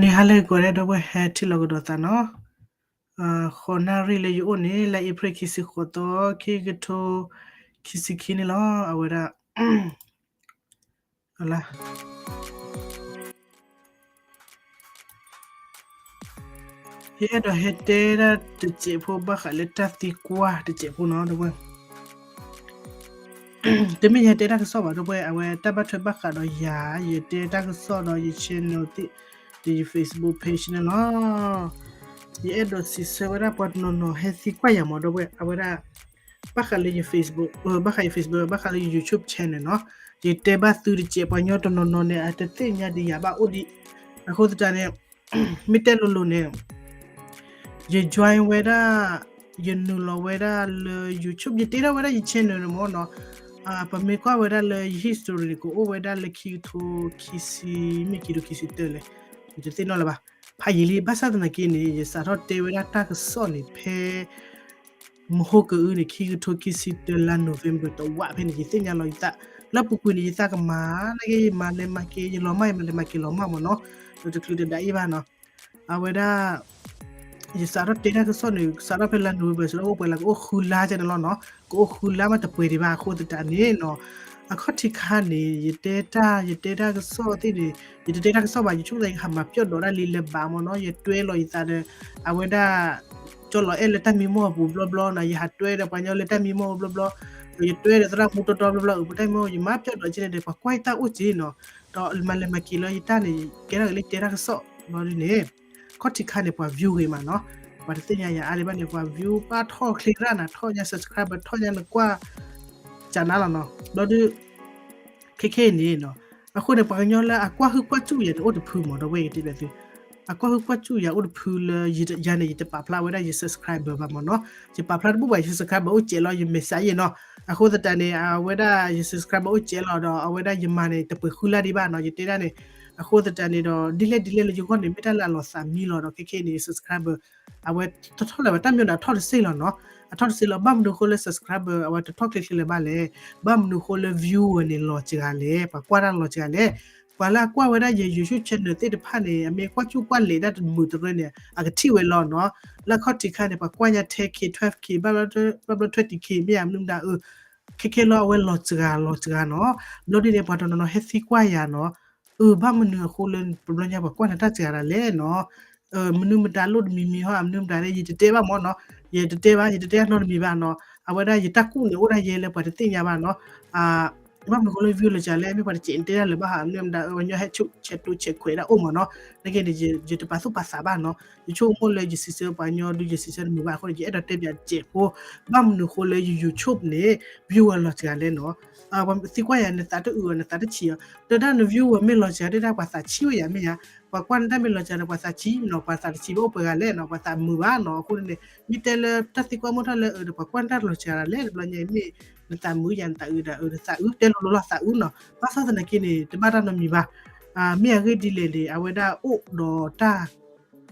န့ၣ် ဟါလၢဂီၤဒဲး ဒီပုၢ်ဝဲၢ် ဟဲထံၣ်လီၤကဒီးသးနီၤ. ဃိးနၣ်ရံၣ်လၢယအိၣ်န့ၣ် လါအ့ဖြ့ၣ်ခံဆံဃိးသီ ခံကထိခံဆံခံန့ၣ်လီၤ. အဝဲဒၣ် ယအဲၣ်ဒိးဟဲတဲဒၣ်တစဲးဖိ ဘၣ်ဃးလၢတၢ်သံကွၢ်တစဲးဖိနီၤ ဒီပုၢ်ဝဲၢ်. တမ့ၢ်ယဟဲတဲတၢ်ကစီၣ်ဘၣ် ဒီပုၢ်ဝဲၢ်, အဝဲတၢ်ဘၣ်ထွဲဘၣ်ဃးဒီးယၤ ယတဲတၢ်ကစီၣ်ဒီးယ channel သ့ၣ် ဒီးယ Facebook page န့ၣ်လီၤ. ယအဲၣ်ဒိးစံးဆၢဝဲဒၣ်ပှၤတနီၤနီၤဟဲသံကွၢ်ယၤမး ဒီပုၢ်ဝဲၢ်, အဝဲဒၣ် ဘၣ်ဃးလၢယ Facebook, ဘၣ်ဃးယ Facebook, ဘၣ်ဃးလၢယ YouTube channel နီၤ. ယတဲဘၣ်သုတစဲး ပှၤကညီတနီၤနီၤန့ၣ် အတသ့ၣ်ညါဒံးယၤဘၣ်အိၣ်ဒံး. အဃိသတးန့ၣ် မ့ၢ်တဲလိၤလိၤန့ၣ် ယ join ဝဲဒၣ် ယနုာ်လီၤဝဲဒၣ်လၢ YouTube, ယတ့ထီၣ်ဝဲဒၣ်ယ channel န့ၣ်မ့ၢ်နီၤ. ပမ့ၢ်ကွၢ်ဝဲဒၣ်လၢယ history န့ၣ် ကအိၣ်ဝဲဒၣ်လၢခံကထိခံဆံ မ့ၢ်ခံကထိခံဆံတၢလဲၣ်, ယတသ့ၣ်နီၣ်လၢၤဘၣ်. ဖးယံာ်လံ ဘၣ်ဆၣ်သနာ်က့န့ၣ် ယစးထီၣ်တဲဝဲဒၣ်တၢ်ကစီၣ်န့ၣ် ဖဲ မဟိကအုန့ၣ် ခံကထိခံဆံတၢလါ November တဝးဖဲန့ၣ် ယသ့ၣ်ညါလီၤယသး လၢပူၤကွံာ်န့ၣ် ယသးကမၤ နာ်က့ ယမၤလဲၤမၤက့ၤ ယလီၤမၢ် ယမၤလဲၤမၤက့ၤလီၤမၢ်မ့ၢ်နီၤ, ဒီးတချုးတဒါအံၤဘၣ်နီၤ. အဝဲဒၣ် ယစးထီၣ်တဲတၢ်ကစီၣ်န့ၣ် စးထီၣ်ဖဲလါ November စးထီၣ်အိၣ်ပှဲၤလၢကအိၣ်ဃုလါကဲန့ၣ်လီၤနီၤ, ကအိၣ်ဃုလါမးတပှဲၤဒံးဘၣ် အဃိသတးန့ၣ်နီၤ. အခီၣ်ထံးခါန့ၣ် ယတဲတၢ် ယတဲတၢ်ကစီၣ်သ့ၣ်န့ၣ် ယတတဲတၢ်ကစီၣ်ဘၣ် ယဆိကမိၣ်သး ယဟးမၤပျီၣ်ဒီးဒၣ်လံလၢၤဘၣ်မ့ၢ်နီၤ, ယတွဲလီၤယသးဒီး အဝဲဒၣ် ကၠီလီၤအဲၣ်လၢတၢ်မံမီၢ်အပူၤဘျီဘျီနီၤ, ယဟးတွဲဒီးပှၤကညီလၢတၢ်မံမီၢ်အပူၤဘျီဘျီ, ယတွဲဒီးသရၣ်မူတီတီဘျီဘျီ အပူၤတၢ်မံမီၢ် ယမၤပျီၣ်ဒီးကဲန့ၣ်ဒီး ပှၤကွၢ်ယတၢ်အိၣ်က့နီၤ, ဒီးမၤလဲၤမၤက့ၤလၢယတၢ်န့ၣ် ကဲထီၣ်က့ၤလၢယတဲတၢ်ကစီၣ်ဘျီဒ်န့ၣ် ခီၣ်ထံးခါန့ၣ် ပှၤ view ဂ့ၤမးနီၤ, ပှၤတသ့ၣ်ညါယၤအါဒံးဘၣ်န့ၣ် ပှၤ view ပၢ်ထီၣ်ချ့ရၣ်နၤ ထီၣ်ညါ subscriber ထီၣ်ညါနကွၢ် ကနၤလီၤနီၤ, ဘျီဒုး ခဲခဲအံၤန့ၣ်နီၤ, အဃိန့ၣ် ပှၤကညီလၢအကွၢ်ဟုၣ်ကွၢ်စူၣ်ယၤန့ၣ် အိၣ်တဖုမး ဒီပုၢ်ဝဲၢ်ကတဲဘၣ်သု, အကွၢ်ဟုၣ်ကွၢ်စူၣ်ယၤအိၣ်တဖုလၢ ယၤန့ၣ် ယတပာ်ဖျါဝဲဒၣ်ယ subscriber ဘၣ်မးနီၤ, ယပာ်ဖျါတဘူၣ်ဘၣ် ယ subscriber အိၣ်စဲးလီၤ ယမဲာ်ဆှးယဲၢ်နီၤ, အဃိသတးန့ၣ် အဝဲဒၣ်ယ subscriber အိၣ်စဲးလီၤဒီး အဝဲဒၣ်ယမၤန့ၣ် တပှဲၤဃုလါဒံးဘၣ်နီၤ ယတဲဒၣ်န့ၣ်, အဃိသတးန့ၣ်ဒီး ဒ်လဲၣ်ဒ်လဲၣ်လၢယဂီၢ်န့ၣ် မ့ၢ်တၢ်လၢအလီၤသးမံလီၤဒီး ခဲခဲအံၤန့ၣ် ယ subscriber အဝဲတထီၣ်လၢၤဘၣ် တၢ်မ့ၢ်ဒီးအထီၣ်တစ့လီၤနီၤ, အထီၣ်တစ့လီၤ ဘၣ်မနုၤအဃိလၢ subscriber အဝဲတထီၣ်ချ့ချ့လၢၤဘၣ်လဲၣ်, ဘၣ်မနုၤအဃိလၢ viewer န့ၣ်လီၤစှၤလဲၣ်, ပှၤကွၢ်တၢ်လီၤစှၤလဲၣ်, ပှၤလၢအကွၢ်ဝဲဒၣ်ယ YouTube channel သ့ၣ်တဖၣ်န့ၣ် အမ့ၢ်ကွၢ်စူၣ်ကွၢ်လဲၤတၢ်တမုာ်တရၢန့ၣ် အကထံၣ်ဝဲလီၤနီၤ, လၢအခီၣ်ထံးခါန့ၣ် ပှၤကွၢ်ညါ ten K, twelve K, ဘၣ်ဘျီ twenty K မ့ၢ်ဧါ မနုၤမတၤအၢ ခဲခဲလီၤ အဝဲလီၤစှၤလီၤစှၤနီၤ, ဘျီဒ်န့ၣ် ပှၤတနီၤနီၤဟဲသံကွၢ်ယၤနီၤ, အၢ ဘၣ်မနုၤအဃိလၢ ပဘျီညါပှၤကွၢ်နၤတၢ်စှၤဒၣ်လဲၣ်နီၤ, မနုၤမတၤလိၣ်တမံၤမံၤဟီ မနုၤမတၤန့ၣ် ယတတဲဘၣ်မးနီၤ, ယတတဲဘၣ် ယတတဲအနီတမံၤဘၣ်နီၤ, အဝဲဒၣ်ယတၢ်ကူၣ်န့ၣ် အိၣ်ဒၣ်ယဲလၢပှၤတသ့ၣ်ညါဘၣ်နီၤ, ဘၣ်မနုၤအဃိလၢ view လီၤစှၤလဲၣ် မ့ၢ်ပှၤတစဲးတဲတၢ်လၢၤဘၣ်ဟီ မနုၤမတၤ ပှၤကညီဟဲဆူၣ်ဆဲးတိဆဲးခွဲးဒၣ်အိၣ်မးနီၤ, နာ်က့န့ၣ် ယတပာ်သူၣ်ပာ်သးဘၣ်နီၤ, ယဆိကမိၣ်လၢယစံးဆၢပှၤကညီဒုး ယစံးဆၢတမုာ်ဘၣ်အဃိန့ၣ် ယအဲၣ်ဒိးတဲပၠးစဲးဖိ, ဘၣ်မနုၤအဃိလၢယ YouTube န့ၣ် viewer လီၤစှၤလဲၣ်နီၤ, ပှၤသံကွၢ်ယၤ နသးတအုးအီၤ နသးတဆံးအီၤ, တဲဒၣ်န viewer မ့ၢ်လီၤစှၤ တဲဒၣ်ပှၤသးဆံးဝဲယၤမ့ၢ်ယၤ, ပှၤကွၢ်နတၢ်မ့ၢ်လီၤစှၤဒီး ပှၤသးဆံးနီၤ, ပှၤသးတဆံးဘၣ်အိၣ်ပှဲၤဂၤလဲၣ်နီၤ, ပှၤသးမုာ်ဘၣ်နီၤ, အဃိန့ၣ် မ့ၢ်တဲလၢတၢ်သံကွၢ်မိၢ်ထီၣ်လၢအၢဒီး ပှၤကွၢ်နတၢ်လီၤစှၤဒၣ်လဲၣ် တဘျီညါအံၤ မ့ၢ်နသးမုာ်ယၤ နသးအုးဒၣ်အၢ နသးအုး တဲလိၤလိၤလီၤသးအုးနီၤ, ဘၣ်ဆၣ်သနာ်က့န့ၣ် တဘၣ်တၢ်နီတမံၤဘၣ်, မ့ၢ်အဂ့ၢ်ဒ်လဲၣ်န့ၣ် အဝဲဒၣ်အိၣ်ဒီးတၢ်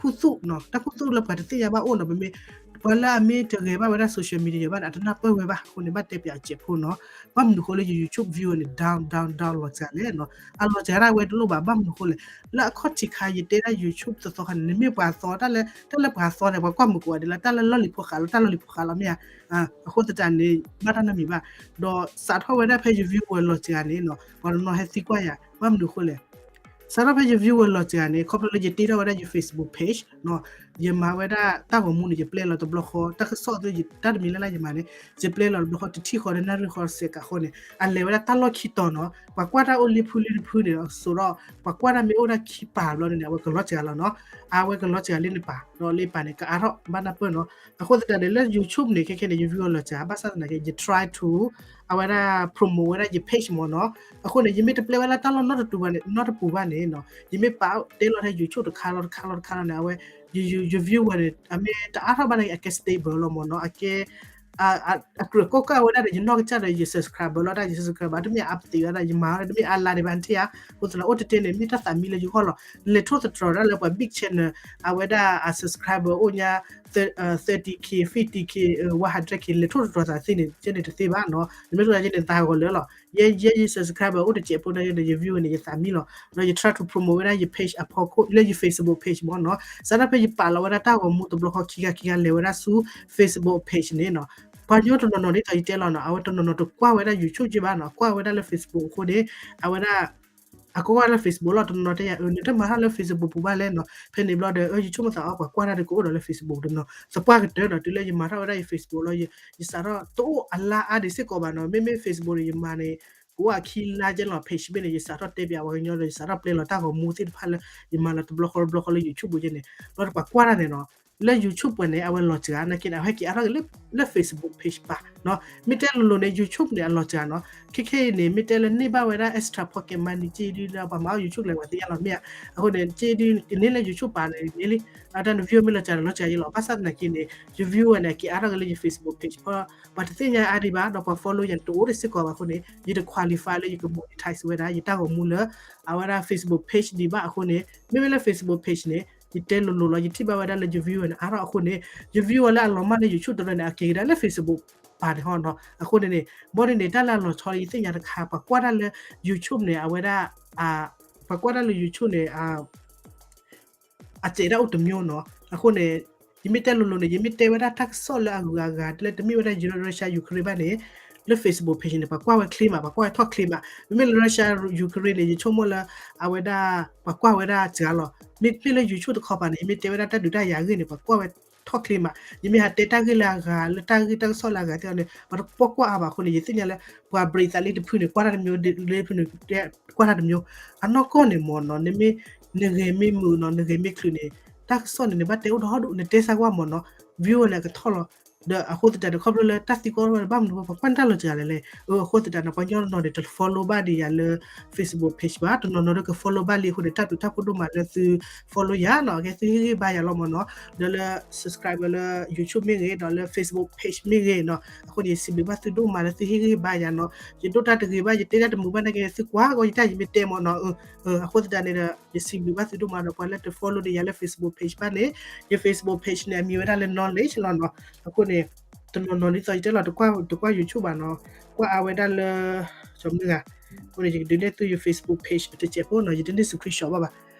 ခူသူၣ်နီၤ, တၢ်ခူသူၣ်လၢပှၤတသ့ၣ်ညါဘၣ်အိၣ်နီၤ, ပမ့ၢ် ပှၤလၢအမ့ၢ်တဂဲၤဘၣ်ဝဲဒၣ် social media ဘၣ်န့ၣ် အတနၢ်ပၢၢ်ဝဲဘၣ်, အဃိန့ၣ် ဘၣ်တဲပၠးစဲးဖိနီၤ, ဘၣ်မနုၤအဃိလၢယ YouTube view န့ၣ် down down down လီၤစှၤလဲၣ်နီၤ, အလီၤစှၤဒၣ်ဝဲတလိၣ်ဘၣ်, ဘၣ်မနုၤအဃိလဲၣ်, လၢအခီၣ်ထံးခါယတဲဒၣ် YouTube သီသီခါန့ၣ် နမ့ၢ်ပှၤသီတၢ်လၢ တၢ်လၢပှၤသီန့ၣ် ပှၤကွၢ်မုာ်ကိးဂၤဒဲးလၢ တၢ်လၢလီၢ်လံၤဖိဃာ်လီၤ တၢ်လီၢ်လံၤဖိဃာ်လီၤမ့ၢ်ဧါ, အဃိသတးန့ၣ် ဘၣ်တၢ်နီတမံၤဘၣ်, ဒီးစးထီၣ်ဝဲဒၣ်ဖဲယ viewer လီၤစှၤန့ၣ်နီၤ ပှၤတနီၤဟဲသံကွၢ်ယၤ ဘၣ်မနုၤအဃိလဲၣ် စးထီၣ်ဖဲယ viewer လီၤစှၤန့ၣ် ခီဖျိလၢယတ့ထီၣ်ဝဲဒၣ်ယ Facebook page နီၤ, ယမၤဝဲဒၣ်တၢ်ဂီၤမူန့ၣ် ယပျဲလီၤတဘျီဃီ, တၢ်ကစီၣ်သ့ၣ် တၢ်တမံၤလၢ်လၢ်ယမၤန့ၣ် ယပျဲလီၤတဘျီဃီ တထံၣ်ဃီဒီးနၣ်ရံၣ်ဃီစဲးကးဃီန့ၣ် အလဲၤဝဲဒၣ်တၢ်လီၢ်ခံတီၤနီၤ, ပှၤကွၢ်တၢ်အိၣ်လံဖုလံတဖုန့ၣ် အစိဒီး ပှၤကွၢ်တၢ်မ့ၢ်အိၣ်ဒၣ်ခံပာ်ဘျီန့ၣ် အဝဲကလီၤစှၤလီၤနီၤ, အဝဲကလီၤစှၤလၢနပာ် ဒီးလၢပာ်န့ၣ် ကအါထီၣ်ဘၣ်နၢ်ပၢၢ်နီၤ, အဃိသတးန့ၣ်လၢ YouTube န့ၣ် ခဲခဲန့ၣ် ယ view လီၤစှၤ ဘၣ်ဆၣ်သနာ်က့ ယ try to အဝဲဒၣ် promote ဝဲဒၣ်ယ page မ့ၢ်နီၤ, အဃိန့ၣ် ယမ့ၢ်တပျဲဝဲလၢတၢ်လီၢ်နီတပူၤဘၣ်န့ၣ် နီတပူၤဘၣ်န့ၣ်နီၤ, ယမ့ၢ်ပာ်တဲလီၤထဲ YouTube တခါလီၤတခါလီၤတခါလီၤန့ၣ် အဝဲ ယ viewer န့ၣ် အမ့ၢ်တအါထီၣ်ဘၣ်န့ၣ် အကဲ stable လီၤမ့ၢ်နီၤ, အကဲ အကြၢးကိးကၢ်ဝဲဒၣ်ဒီး ယနီၢ်ကစၢ်ဒီး ယ subscriber လီၤတၢ် ယ subscriber တမ့ၢ်အါပသံးဝဲဒၣ် ယမၤဝဲတမ့ၢ်အါလါဒံးဘၣ်ထံၣ်ဧါ, အဃိသတးန့ၣ် အိၣ်တတဲန့ၣ် မ့ၢ်တၢ်သးမံလၢယဂီၢ်လီၤ, လဲၤထိၣ်သတြီၤဒၣ်လၢပှၤ big channel အဝဲဒၣ်အ subscriber အိၣ်ညါ thirty K, fifty K, one hundred K လဲၤထိၣ်သတြီၤသးသ့န့ၣ် ကဲန့ၣ်တသ့ဘၣ်နီၤ, နမ့ၢ်ထိၣ်သတြီၤကဲန့ၣ် သးဂီၤလၢာ်လီၤ, ယဲယဲယ subscriber အိၣ်တစဲးဖိန့ၣ်ဒီး ယ view န့ၣ် ယသးမံလီၤ. ဒီးယ try to promote ဝဲဒၣ်ယ page အဖီခိၣ် လၢယ Facebook page မ့ၢ်နီၤ. စးထီၣ်ဖဲယပာ်လီၤဝဲဒၣ်တၢ်ဂီၤမူတဘျီဃီခံဂၤခံဂၤ လဲၤဝဲဒၣ်ဆူ Facebook page န့ၣ်နီၤ, ပှၤကညီတနီၤနီၤဒ်သိးယတဲလီၤနီၤ, အဝဲတနီၤနီၤတကွၢ်ဝဲဒၣ် YouTube က့ဘၣ်နီၤ, ကွၢ်ဝဲဒၣ်လၢ Facebook အဃိန့ၣ် အဝဲဒၣ် အကွၢ်ဝဲဒၣ်လၢ Facebook လီၤ. တနီၤနီၤတဲယၤ အၢ နတမၤထီၣ်လၢ Facebook ပူၤဘၣ်လဲၣ်နီၤ, ဖဲန့ၣ်ဘျီဒီး အၢ YouTube မၤသးအီၤ ပှၤကွၢ်တၢ်ဒီးကအိၣ်ဒီးလၢ Facebook တနီၤ, သပှၢ်ကတၢၢ်နီၤ, တုၤလၢယမၤထီၣ်ဝဲဒၣ်ယ Facebook လီၤ, ယစးထီၣ်တအိၣ်အလါအါဒံးစ့ၢ်ကီးဘၣ်နီၤ, မ့မ့ၢ် Facebook န့ၣ် ယမၤန့ၣ် ကအိၣ်အခံလါကဲလီၤ, page ဘ့ၣ်န့ၣ် ယစးထီၣ်တဲပၠးပှၤကညီဒီး ယစးထီၣ်ပျဲလီၤတၢ်ဂီၤမူသ့ၣ်တဖၣ်လၢ ယမၤလီၤတဘျီဃီတဘျီဃီလၢ YouTube ကဲန့ၣ်, ဘျီဒီးပှၤကွၢ်တၢ်န့ၣ်နီၤ, လၢ YouTube ပူၤန့ၣ် အဝဲလီၤစှၤနာ်က့န့ၣ် အဝဲဟဲက့ၤအါထီၣ်က့ၤလၢ လၢ Facebook page ဘၣ်နီၤ, မ့ၢ်တဲလိၤလိၤန့ၣ် YouTube န့ၣ် အလီၤစှၤနီၤ, ခဲခဲအံၤန့ၣ် မ့ၢ်တဲလၢန့ၢ်ဘၣ်ဝဲဒၣ် extra pocket money က့ဒ်လၢပှၤမၤအီၣ် YouTube လဲၤဝဲသ့ၣ်ညါလီၤမ့ၢ်ဧါ, အဃိန့ၣ် က့ဒ်ကန့ၢ်လၢ YouTube ပူၤန့ၣ် န့ၢ်လံ, အတၢ်န view မ့ၢ်လီၤစှၤန့ၣ် လီၤစှၤယဲလီၤ, ဘၣ်ဆၣ်သနာ်က့န့ၣ် ယ view ဝဲန့ၣ် အက့ၤအါထီၣ်က့ၤလၢယ Facebook page ဖီ, ပှၤတသ့ၣ်ညါအါဒံးဘၣ်, ဒီးပှၤ follow ယၤတအိၣ်ဒံးစ့ၢ်ကီးဘၣ်အဃိန့ၣ် ယတ qualify လၢယက monetize ဝဲဒၣ် ယတၢ်ဂီၤမူလၢ အဝဲဒၣ် Facebook page ဒံးဘၣ်အဃိန့ၣ်, မ့မ့ၢ်လၢ Facebook page န့ၣ် ယတဲလိၤလိၤလီၤ, ယထံၣ်ဘၣ်ဝဲဒၣ်လၢယ view ဝဲန့ၣ် အါထီၣ်အဃိန့ၣ် ယ view ဝဲလၢအလီၤမၢ်လၢ YouTube တရၢန့ၣ် အက့ၤကဒါလၢ Facebook ပူၤန့ၣ်ဟီနီၤ, အဃိန့ၣ်န့ၣ် ဘၣ်ဒ်န့ၣ် တၢ်လၢအလီၤဆီလၢယသ့ၣ်ညါတခါ ပှၤကွၢ်တၢ်လၢ YouTube န့ၣ် အဝဲဒၣ် ပှၤကွၢ်တၢ်လၢ YouTube န့ၣ် အစဲးဒၣ်အိၣ်တမျိုးနီၤ, အဃိန့ၣ် ယမ့ၢ်တဲလိၤလိၤန့ၣ် ယမ့ၢ်တဲဝဲဒၣ်တၢ်ကစီၣ်လၢအဂုၤအဂၤ လၢတမ့ၢ်ဝဲဒၣ် Russia Ukraine ဘၣ်န့ၣ် လၢ Facebook page န့ၣ် ပှၤကွၢ်ဝဲချ့မး, ပှၤကွၢ်ဝဲထီၣ်ချ့မး, မ့မ့ၢ်လၢ Russia Ukraine န့ၣ် ယဆိကမိၣ်လၢ အဝဲဒၣ် ပှၤကွၢ်ဝဲဒၣ်စှၤလီၤ, မ့မ့ၢ်လၢ YouTube တခီပၤန့ၣ် ယမ့ၢ်တဲဝဲဒၣ်တၢ်ဒုးတၢ်ယၤအဂ့ၢ်န့ၣ် ပှၤကွၢ်ဝဲထီၣ်ချ့မး, ယမ့ၢ်ဟးတဲတၢ်ဂ့ၢ်လၢအဂၤ လၢတၢ်ဂ့ၢ်တၢ်ကစီၣ်လၢအဂၤသ့ၣ်န့ၣ် ပှၤတကွၢ်ကွၢ်အါဘၣ်အဃိန့ၣ် ယသ့ၣ်ညါလၢ ပှၤဘြံးသးလံတဖုန့ၣ် ကွၢ်တၢ်တမျိုး လံတဖုန့ၣ် ကွၢ်တၢ်တမျိုး, အနီၢ်ကီၢ်န့ၣ်မ့ၢ်နီၤ နမ့ၢ် နဂဲၤမ့ၢ်မုာ်နီၤ နဂဲၤမ့ၢ်ချုးန့ၣ် တၢ်ကစီၣ်န့ၣ် နဘၣ်တဲအိၣ်ဒီးဟီၣ်ဒိၣ် နတဲစၢ်ကွၢ်မ့ၢ်နီၤ view ဝဲန့ၣ်အကထီၣ်လီၤ, ဒီးအဃိသတးန့ၣ် ခီဖျိလၢတၢ်သံကွၢ်ဝဲဘၣ်မနုၤ ပှၤကွၢ်န့ၢ်တၢ်လီၤစှၤလဲၣ်လဲၣ်, အဃိသတးန့ၣ် ပှၤကညီတနီၤန့ၣ် တ follow ဘၣ်ဒံးယၤလၢ Facebook page ဘၣ်, တနီၤနီၤဒီးက follow ဘၣ်လံအဃိန့ၣ် တၢ်ဘျုးတၢ်ဖှိၣ်ဒိၣ်မးလၢသု follow ယၤနီၤ, အကဲသုဟ့ၣ်ဂံၢ်ဘါယၤလီၤမ့ၢ်နီၤ, ဒီးလၢ subscribe လၢ YouTube မ့ၢ်ဂ့ၤ ဒီးလၢ Facebook page မ့ၢ်ဂ့ၤနီၤ, အဃိန့ၣ် ယစံးဘျုးဘၣ်သုဒိၣ်မးလၢသုဟ့ၣ်ဂံၢ်ဘါယၤနီၤ, ယဒိၣ်တၢ်တဂ့ၤဘၣ် ယတဲတၢ်တမုာ်ဘၣ်နာ်က့ သုကွၢ်ကီးယတၢ်ယမ့ၢ်တဲမ့ၢ်နီၤ, အဃိသတးန့ၣ်ဒီး ယစံးဘျုးဘၣ်သုဒိၣ်မးဒီး ပှၤလၢတ follow ဒီးယၤလၢ Facebook page ဘၣ်န့ၣ်, ယ Facebook page န့ၣ် အမံၤဝဲဒၣ်လၢ knowledge လီၤနီၤ, အဃိန့ၣ် တနီၤနီၤဒ်သိးယတဲလီၤ တကွၢ် တကွၢ် YouTube ဘၣ်နီၤ, ကွၢ်အါဝဲဒၣ်လၢ ကီမုၢ်ဂၤ, အဃိန့ၣ် ယကဒုးနဲၣ်သုယ Facebook page တစဲးဖိနီၤ, ယတန့ၢ် screenshot ဘၣ်ဘၣ်,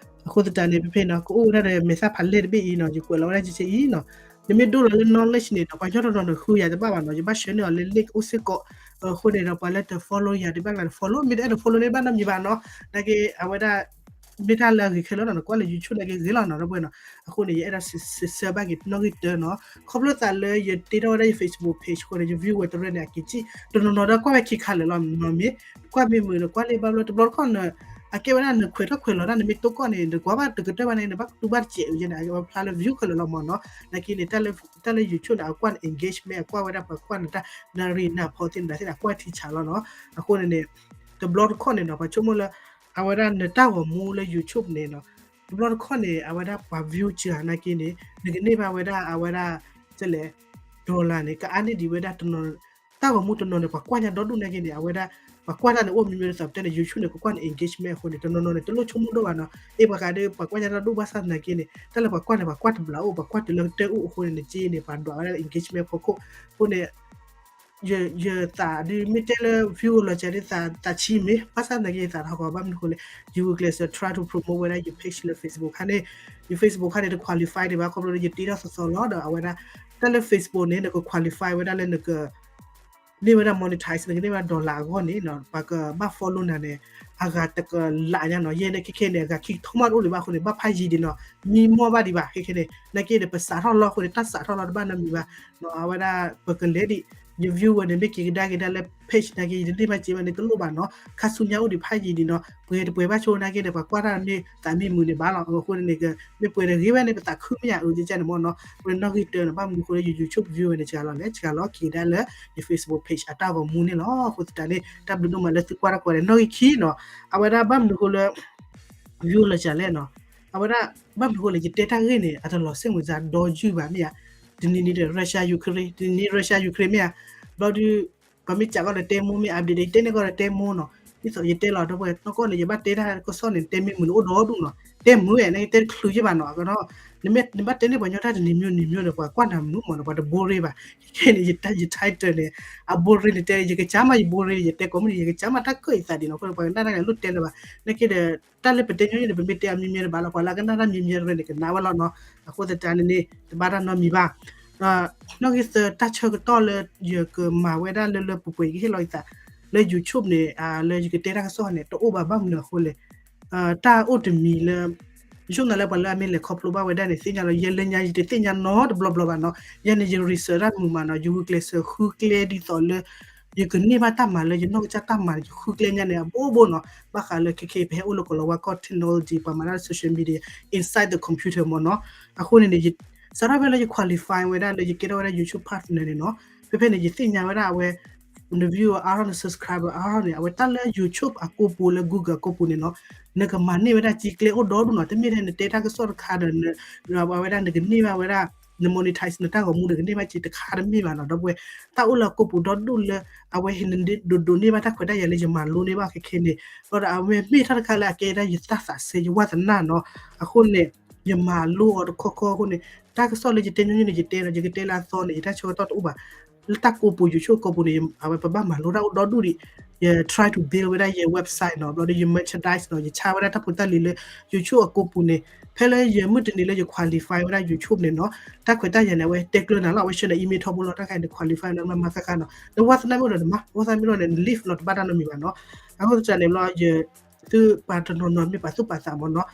အဃိသတးန့ၣ် ဖဲဖဲနီၤ ကအိၣ်ဝဲဒၣ်ဒီးမဲာ်သၣ်ဖးလဲၢ်တဘ့ၣ်အံၤနီၤ, ယကွဲးလီၤဝဲဒၣ်ကဲအံၤနီၤ, နမ့ၢ်ဒိလီၤလၢ knowledge န့ၣ်ဒီး ပှၤကညီတနီၤန့ၣ် ဃုယၤတဘၣ်ဘၣ်နီၤ, ယဘၣ်ဆှၢန့ၢ်အီၤလၢ link အိၣ်စ့ၢ်ကီး, အဃိန့ၣ်ဒီး ပှၤလၢတ follow ယၤတဘၣ်ဂၤန့ၣ် follow, မ့ၢ်တအဲၣ်ဒိး follow န့ၣ်ဘၣ်နီတမံၤဘၣ်နီၤ, နာ်က့အဝဲဒၣ် မ့ၢ်တၢ်လၢအဂ့ၤခဲလၢာ်နီၤ, နကွၢ်လၢ YouTube နာ်က့ဂ့ၤလီၤနီၤ, ဒီပုၢ်ဝဲၢ်နီၤ, အဃိန့ၣ် ယအဲၣ်ဒိးစံးဆၢဘၣ်က့ၤနီၣ်ဂံၢ်တၢနီၤ, ခီဖျိသးလၢယတ့ထီၣ်ဝဲဒၣ်ယ Facebook page အဃိန့ၣ် ယ view ဝဲတရၢန့ၣ် အက့ၤစံၣ်, တနီၤနီၤဒီးကွၢ်ဝဲခံခါလၢာ်လီၤ, မ့ၢ်ကွၢ်မ့ၢ်မုာ်ဒီးကွၢ်လၢဘၣ်ဘျီ တဘျီတခီၣ်န့ၣ် အကဲဝဲဒၣ်နခွဲးထီၣ်ခွဲးလီၤဒၣ် နမ့ၢ်တိၢ်ကီၢ်န့ၣ် နကွၢ်ဘၣ်တကတၢၢ်ဘၣ်န့ၣ် နဘၣ်တူၢ်ဘၣ်တစဲးအုးယဲန့ၣ် အဝဲဖျါလၢ view ခဲလၢာ်လီၤမ့ၢ်နီၤ, နာ်က့န့ၣ် တၢ်လၢ YouTube န့ၣ် အကွၢ်န့ၣ် engagement အကွၢ်ဝဲဒၣ်ပှၤကွၢ်န့ၣ်တၢ်နၣ်ရံၣ်နၢ်ဖီသ့ၣ်န့ၣ် အကွၢ်ထံဆးလီၤနီၤ, အဃိန့ၣ်န့ၣ် တဘျီတခီၣ်န့ၣ်နီၤ ပှၤဆိကမိၣ်လၢ အဝဲဒၣ်နတၢ်ဂီၤမူလၢ YouTube န့ၣ်နီၤ, တဘျီတခီၣ်န့ၣ် အဝဲဒၣ်ပှၤ view စှၤနာ်က့န့ၣ် နကန့ၢ်ဘၣ်ဝဲဒၣ်အဝဲဒၣ် ကလဲၣ် dollar န့ၣ် ကအါန့ၢ်ဒံးဝဲဒၣ်တနီၤ, တၢ်ဂီၤမူတနီၤန့ၣ် ပှၤကွၢ်ညါဒီဒူၣ်နာ်က့န့ၣ် အဝဲဒၣ် ပှၤကွၢ်တၢ်န့ၣ် အိၣ်မံၤမံၤဒ်သိးပတဲန့ၣ် YouTube န့ၣ် ကကွၢ်န့ၣ် engagement အဃိန့ၣ် တနီၤနီၤန့ၣ် တလိၣ်ဆိကမိၣ်ဒိၣ်ဘၣ်နီၤ, အ့ၣ် ပှၤဃးဒီး ပှၤကွၢ်ညါဒီဒူၣ်ဘၣ်ဆၣ်သနာ်က့န့ၣ် တၢ်လၢပှၤကွၢ်န့ၣ် ပှၤကွၢ်တဘျုးအိၣ် ပှၤကွၢ်တုၤလၢကတၢၢ်အိၣ်အဃိန့ၣ် နက့န့ၣ် ပှၤဒွးဝဲဒၣ်လၢ engagement ဖီခိၣ်, အဃိန့ၣ် ယသးဒ်မ့ၢ်တဲလၢ view လီၤစှၤဒ်သးဆံးမ့ၢ် ဘၣ်ဆၣ်သနာ်က့ ယသးတဟီၣ်ကီး ဘၣ်မနုၤအဃိလဲၣ်, ယဂုာ်ကျဲးစၢး try to promote ဝဲဒၣ်ယ page လၢ Facebook ခါန့ၣ်, ယ Facebook ခါန့ၣ် တ qualify ဒံးဘၣ် ခီဖျိလၢယတ့ထီၣ်သီသီလီၤ ဒီးအဝဲဒၣ် တၢ်လၢ Facebook န့ၣ် နက qualify ဝဲဒၣ်လၢနက န့ၢ်ဝဲဒၣ် monetize နကန့ၢ်ဝဲဒၣ် dollar အဂီၢ်န့ၣ်နီၤ ပှၤကဘၣ် follow နၤန့ၣ် အဂၤတကလးညါနီၤ, ယဲန့ၣ် ခဲခဲန့ၣ် အဂၤခံကထိမးတအိၣ်ဒံးဘၣ်အဃိန့ၣ် ဘၣ်ဖးယံၤဒံးနီၤ, မံမီၢ်ဘၣ်ဒံးဘၣ် ခဲခဲန့ၣ် နာ်က့ဒီး ပစးထီၣ်လီၢ်အဃိန့ၣ် တၢ်စးထီၣ်လီၢ်တဘၣ်နီတမံၤဘၣ်နီၤ, အဝဲဒၣ် ပကလဲၤဒံး ယ view ဝဲန့ၣ် မ့ၢ်က့ၤကဒါက့ၤဒၣ်လၢ page နာ်က့ ယတန့ၢ်ဘၣ်စ့ဘၣ်န့ၣ် တလိၣ်ဘၣ်နီၤ, ခါဆူညါအိၣ်ဒံးဖးယံၤဒံးနီၤ, ပှဲၤတပှဲၤဘၣ်ဆိနာ်က့ဒီး ပှၤကွၢ်တၢ်မ့ၢ်သးမ့ၢ်မုာ်န့ၣ်ဘၣ်လီၤ, အဃိန့ၣ် မ့ၢ်ပှဲၤတဂ့ၤဘၣ်န့ၣ် ပသးခုမ့ၢ်ယၤအုးကဲန့ၣ်မ့ၢ်နီၤ, အဃိန့ၣ် နီၣ်ဂံၢ်တၢန့ၣ် ဘၣ်မနုၤအဃိလၢ ယ YouTube view ဝဲန့ၣ် စှၤလီၤလဲၣ် စှၤလီၤက့ၤဒၣ်လၢ ယ Facebook page အတၢ်ဂီၤမူန့ၣ်လီၤ, အဃိသတးန့ၣ် တၢ်ဘျုးဒိၣ်မးလၢသုကွၢ်တၢ်ကိးဂၤဒဲး နီၣ်ဂံၢ်ခံနီၤ, အဝဲဒၣ်ဘၣ်မနုၤအဃိလၢ view လီၤစှၤလဲၣ်နီၤ, အဝဲဒၣ် ဘၣ်မနုၤအဃိလဲၣ် ယတဲတၢ်ဂ့ၢ်န့ၣ် အတလီၤစ့ၣ်မုာ်စါဒီးယုၢ်ဘၣ်မ့ၢ်ဧါ, တနံၤနံၤဒီး Russia Ukraine တနံၤနံၤ Russia Ukraine မ့ၢ်ဧါ, ဘျီဒုး ပှၤမ့ၢ်စံးကီးဒီးတဲမိၢ် မ့ၢ် update ဒီးယတဲန့ၢ်ကီးဒီးတဲမိၢ်နီၤ, ဒ်သိးယတဲလီၤဒီးပှၤနီၢ်ကီၢ်န့ၣ် ယဘၣ်တဲတၢ်ကစီၣ်န့ၣ် တဲမ့ၢ်မုာ်န့ၣ်အိၣ်ဒီဒူၣ်နီၤ, တဲမုာ်ဝဲန့ၣ် တဲတချုးယဲၢ်ဘၣ်နီၤ, အကနီၤ နမ့ၢ်နဘၣ်တဲန့ၢ်ပှၤညီတၢ်တနံၤမံၤနံၤမံၤဒီး ပှၤကွၢ်နၤမနုၤမးနီၤ, ပှၤတဘိရ့ဘၣ်. ခဲခဲန့ၣ် ယ title န့ၣ် အဘိရ့န့ၣ်တဲ ယကစၢ်မးယဘိရ့ ယတဲကိးမုၢ်နံၤ ယကစၢ်မးတၢ်ကၢၣ်အံၤသးဒ်နီၤ အဃိန့ၣ် ပှၤကနၣ်တၢ်ဂၤလိၣ်တဲလၢၤဘၣ်. နာ်က့ဒီး တၢ်လၢပတဲညီနုၢ်န့ၣ် ပမ့ၢ်တဲအမံၤမံၤတဘၣ်လီၤ ပှၤလၢအကနၣ်တၢ်မံၤမံၤတရၢန့ၣ် ကနၣ်ဝဲလီၤနီၤ. အဃိသတးန့ၣ်န့ၣ် တဘၣ်တၢ်နီတမံၤဘၣ်. နီၣ်ဂံၢ်သၢတၢ်ဆၢကတီၢ်လၢယကမၤဝဲဒၣ်လၢလၢပှဲၤပှဲၤ ယကဟ့ၣ်လီၤယသး လၢ YouTube န့ၣ် လၢယကတဲတၢ်ကစီၣ်န့ၣ် တအိၣ်ဘၣ် ဘၣ်မနုၤအဃိလဲၣ် တၢ်အိၣ်တမံၤလၢ ယဆိကမိၣ်လၢပှၤလၢအမ့ၢ်လဲၤခီဖျိဘၣ်ဝဲဒၣ်န့ၣ် သ့ၣ်ညါလီၤ. ယဲလၢညါယတသ့ၣ်ညါနီတဘျီဘျီဘၣ်နီၤ. ယဲန့ၣ် ယ research တၢ်မုာ်မးနီၤ, ယဂုာ်ကျဲးစၢးဃုကျဲဒ်သိးလၢ ယကန့ၢ်ဘၣ်တၢ်မၤလၢယနီၢ်ကစၢ်တၢ်မၤန့ၣ် ယဃုကျဲညါန့ၣ်အဘိဘိနီၤ. ဘၣ်ဃးလၢခဲခဲအံၤ ပဟဲအိၣ်လၢကီၢ်လီၤဝါကီၢ် technology ပှၤမၤတၢ်လၢ social media inside the computer မ့ၢ်နီၤ. အဃိန့ၣ်န့ၣ် စးထီၣ်ဖဲလၢယ qualify ဝဲဒၣ်လၢယကဲထီၣ်ဝဲဒၣ် YouTube partner န့ၣ်နီၤ, ဖဲဖဲန့ၣ် ယသ့ၣ်ညါဝဲဒၣ်အဝဲ န viewer အါထီၣ် န subscriber အါထီၣ်န့ၣ် အဝဲတၢ်လၢ YouTube အကိးပူၤလၢ Google အကိးပူၤန့ၣ်နီၤ, နကမၤန့ၢ်ဝဲဒၣ်က့ကျဲအိၣ်ဒီဒူၣ်နီၤ. တမ့ၢ်ထဲနတဲတၢ်ကစီၣ်တခါဒီး အဝဲဒၣ်နကန့ၢ်ဘၣ်ဝဲဒၣ် န monetize နတၢ်ဂီၤမူဒီးကန့ၢ်ဘၣ်က့တခါတမ့ၢ်ဘၣ်နီၤ. ဒီပုၢ်ဝဲၢ် တၢ်အိၣ်လၢအကိးပူၤဒီဒူၣ်လၢ အဝဲဟ့ၣ်နဒိးဒိးန့ၢ်ဘၣ်တၢ်ခွဲးတၢ်ယာ်လၢယမၤလိန့ၢ်ဘၣ်ခဲခဲန့ၣ်, ဒီးအဝဲမ့ၢ်တၢ်တခါလၢအကဲဒၣ်ယတၢ်သးစဲ ယဝါသနၢ်နီၤ. အဃိန့ၣ် ယမၤလိအီၤတခီခီအဃိန့ၣ် တၢ်ကစီၣ်လၢယတဲညီနုၢ်န့ၣ် ယတဲဒီး ယကတဲလၢအသီန့ၣ် ယတၢ်ဆၢကတီၢ်တအိၣ်ဘၣ်. လၢတၢ်ကိးပူၤ YouTube အကိးပူၤန့ၣ် အဝဲပဘၣ်မၤလိတၢ်အိၣ်ဒီဒူၣ်ဒံး, ယ try to build ဝဲဒၣ်ယ website နီၤ, ဘျီဒီးယ merchandise နီၤ, ယဆါဝဲဒၣ်တၢ်ဖိတၢ်လံၤလၢ YouTube အကိးပူၤန့ၣ်, ဖဲလၢယမုၢ်တနံၤလၢယ qualify ဝဲဒၣ် YouTube န့ၣ်နီၤ, တၢ်ခွဲးတၢ်ယာ်န့ၣ် အဝဲတဲကျၢနၤလီၤ, အဝဲဆှၢနၤ email ထီဘိလီၤ, တၢ်ခါန့ၣ် qualify နၤမၤမၤဃၣ်ဃၣ်နီၤ, နဝါသနၢ်မ့ၢ်အိၣ်ဒီးနမၤ, ဝါသနၢ်မ့ၢ်အိၣ်ဒီးန leave နီၤ, တဘၣ်တၢ်နီတမံၤဘၣ်နီၤ. အဃိသတးန့ၣ်ဘျီ ယ သုပှၤတနီၤနီၤမ့ၢ်ပာ်သူၣ်ပာ်သးမ့ၢ်နီၤ,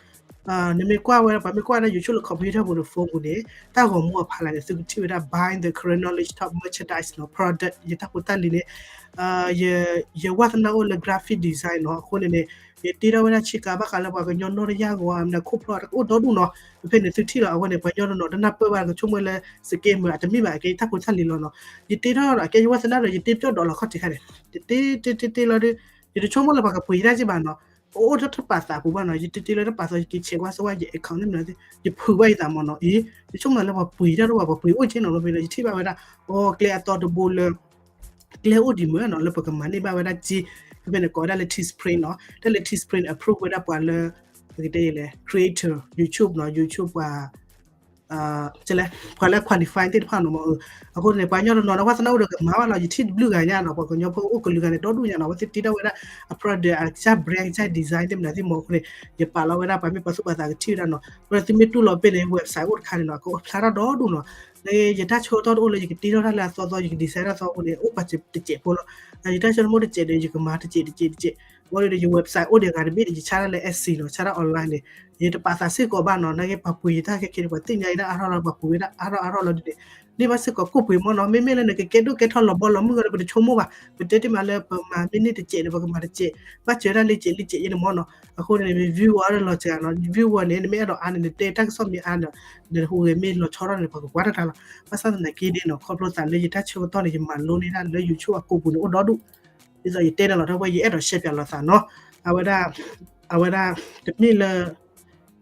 နမ့ၢ်ကွၢ်ဝဲဒၣ် ပှၤမ့ၢ်ကွၢ်ဝဲဒၣ် YouTube လၢ computer ပူၤဒီး phone ပူၤန့ၣ်, တၢ်ဂီၤမူအဖီလာ်န့ၣ် သုကထံၣ်ဝဲဒၣ် buying the Karen knowledge top merchandise နီၤ, product ယတၢ်ဖိတၢ်လံၤန့ၣ်, ယဝါသနၢ်အိၣ်လၢ graphic design နီၤ, အဃိန့ၣ်န့ၣ် ယတ့ထီၣ်ဝဲဒၣ်ဆ့ကၤဘၣ်ဃးလၢပှၤကညီနီၢ်တယၢ်ဂီၤ မနုၤခိၣ်ဖျီၣ်တအိၣ်ဒီဒူၣ်နီၤ, ဖဲဖဲန့ၣ်သုထံၣ်လီၤ, အဝဲန့ၣ် ပှၤကညီတနီၤတနၢ်ပၢၢ်ဘၣ် ကဆိကမိၣ်လၢ scammer အတမ့ၢ်ဘၣ် အကဲယတၢ်ဖိတၢ်လံၤလီၤနီၤ. ယတ့ထီၣ်ဒီး အကဲယဝါသနၢ်ဒီး ယတ့ပျီၢ်ဒီးလီၤခီၣ်ထံးခါန့ၣ်, တ့တ့တ့တ့လီၤဒီး ယတဆိကမိၣ်လၢပှၤကပှ့ၤတၢ်က့ဘၣ်နီၤ, ပအိၣ်တၢ်တပာ်သးပူၤဘၣ်နီၤ, ယတ့တ့လၢတပာ်သး ယက့ၤဆဲးကွၢ်စ့ၢ်ဝဲ ယ account န့ၣ်မနုၤ, ယဖုးဘၣ်ယသးမ့ၢ်နီၤ, အ့ ယဆိကမိၣ်လၢပှၤပှ့ၤတၢ်တအိၣ်ဘၣ် ပှၤပှ့ၤအိၣ်က့နီၤ, ဘျီဖဲလၢယထံၣ်ဘၣ်ဝဲဒၣ် အီကျဲအသီတဘိလၢ ကျဲအိၣ်ဒံးမ့ၢ်နီၤ လၢပကမၤန့ၢ်ဘၣ်ဝဲဒၣ်က့, ဖဲဖဲန့ၣ်ကိးဝဲဒၣ်လၢ Teespring နီၤ, တၢ်လၢ Teespring approve ဝဲဒၣ်ပှၤလၢ ပကတဲလဲၣ် creator YouTube နီၤ, YouTube ပှၤ ပှၤလၢ qualify သ့ၣ်တဖၣ်နီၤမ့ၢ်, အဃိန့ၣ် ပှၤကညီတနီၤနီၤ ဝါသနၢ်အိၣ်ဒီးကမၤဘၣ်လီၤ, ယထံၣ်တဘျုးဂၤညါနီၤ, ပှၤကညီဖိအိၣ်ကလုာ်ဂၤန့ၣ် ဒီဒူၣ်ညါနီၤ, အဝဲသ့ၣ်တ့ထီၣ်ဝဲဒၣ် အ product အကစၢ် brand အကစၢ် design သ့ၣ်မနုၤသ့ၣ်မ့ၢ်အဃိန့ၣ် ယပာ်လီၤဝဲဒၣ် ပှၤမ့ၢ်ပာ်သူၣ်ပာ်သးကထံၣ်ဝဲဒၣ်နီၤ, ဝဲဒၣ်သုမ့ၢ်တူၢ်လီၤပ့ၢ်န့ၣ် website အိၣ်တခါန့ၣ်နီၤ, အကဖျါထီၣ်ဒီဒူၣ်နီၤ, ယတၢ်ဆၢကတီၢ်တအိၣ်လၢယကတ့ထီၣ်တၢ်လၢအသီသီ ယက design တၢ်သီအဃိန့ၣ် အိၣ်ပာ်တစဲးဖိလီၤ, ယတၢ်ဆၢတမ့ၢ်တစဲးဒီး ယကမၤတစဲးတစဲးတစဲး, ဝဲဒီးယ website အိၣ်ဒီးဂၤတဘ့ၣ်ဒီး ယဆါတၢ်လၢ Etsy နီၤ, ဆါတၢ် online န့ၣ် ယတပာ်သးစ့ၢ်ကီးဘၣ်နီၤ, နာ်က့ပှၤပှ့ၤယတၢ်ခဲခဲန့ၣ် ပှၤသ့ၣ်ညါယတၢ်အါထီၣ်လီၤ, ပှၤပှ့ၤဝဲဒၣ်အါထီၣ်အါထီၣ်လီၤဒ်န့ၣ်, န့ၢ်ဘၣ်စ့ၢ်ကီးကိၣ်ပှ့ၤမ့ၢ်နီၤ, မ့မ့ၢ်လၢနကကဲဒိၣ်ကဲထီလီၤဘီလီၤမုၢ်ဂီၤဒီး ပတဆိကမိၣ်ဘၣ်, ပတဲတ့ၢ်မးလၢပမၤမ့ၢ်န့ၢ်တစဲးဒီး ပကမၤတစဲး, ဘၣ်စၢၤဝဲဒၣ်လံစဲးလံစဲးအံၤန့ၣ်မ့ၢ်နီၤ, အဃိန့ၣ် viewer ဒီးလီၤစှၤနီၤ, viewer န့ၣ် နမ့ၢ်အဲၣ်ဒိးအါန့ၣ် နတဲတၢ်ကစီၣ်မ့ၢ်အါန့ၣ်, နဟူးဂဲၤမ့ၢ်လီၤဆီထီၣ်န့ၣ် ပှၤကကွၢ်တၢ်တၢ်လီၤ, ဘၣ်ဆၣ်သနာ်က့န့ၣ်နီၤ ခီဖျိသးလၢယတၢ်ဆၢကတီၢ်န့ၣ် ယမၤလိန့ၢ်ဒၣ်လၢ YouTube အကိးပူၤန့ၣ် အိၣ်ဒီဒူၣ် ဒ်သိးယတဲန့ၣ်လီၤ, ဒီပုၢ်ဝဲၢ် ယအဲၣ်ဒိးရှဲပၠးလိာ်သးနီၤ, အဝဲဒၣ် အဝဲဒၣ် တမ့ၢ်လၢ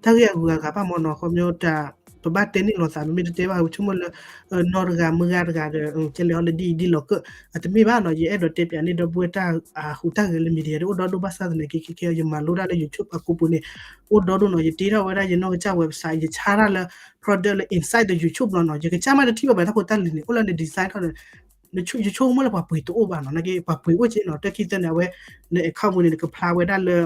တၢ်ဂ့ၢ်အဂုၤအဂၤဘၣ်မ့ၢ်နီၤ, ခီဖျိတၢ် ပဘၣ်တဲန့ၢ်လိာ်သး ပမ့ၢ်တတဲဘၣ် ပဆိကမိၣ်လၢ နီၢ်တဂၤမုၢ်ဂၤတဂၤဒီး ကဲလဲၤအီၤလၢဒ်အံၤဒ်လီၤကၢၣ် အတမ့ၢ်ဘၣ်နီၤ, ယအဲၣ်ဒိးတဲပၠးန့ၢ်ဒီပုၢ်ဝဲၢ်တၢ်အဟူးတၢ်ဂဲၤလၢ media ဒီးအိၣ်ဒီဒူၣ်ဘၣ်ဆၣ်သနာ်က့ ခဲခဲ ယမၤလိတၢ်လၢ YouTube အကိးပူၤန့ၣ် အိၣ်ဒီဒူၣ်နီၤ, ယတ့ထီၣ်ဝဲဒၣ်ယနီၢ်ကစၢ် website ယဆါတၢ်လၢ product လၢ inside the YouTube လီၤနီၤ, ယကစၢ်မးတထံၣ်ဘၣ်ဘၣ်တၢ်ဖိတၢ်လံၤန့ၣ် အိၣ်လၢန design ထီၣ်န့ၣ် ယဆိကမိၣ်လၢပှၤပှ့ၤတအိၣ်ဘၣ်နီၤ, နာ်က့ပှၤပှ့ၤအိၣ်က့နီၤ, တၢ်ခံသၢန့ၣ် အဝဲ န account ပူၤန့ၣ် နကဖျါဝဲဒၣ်လၢ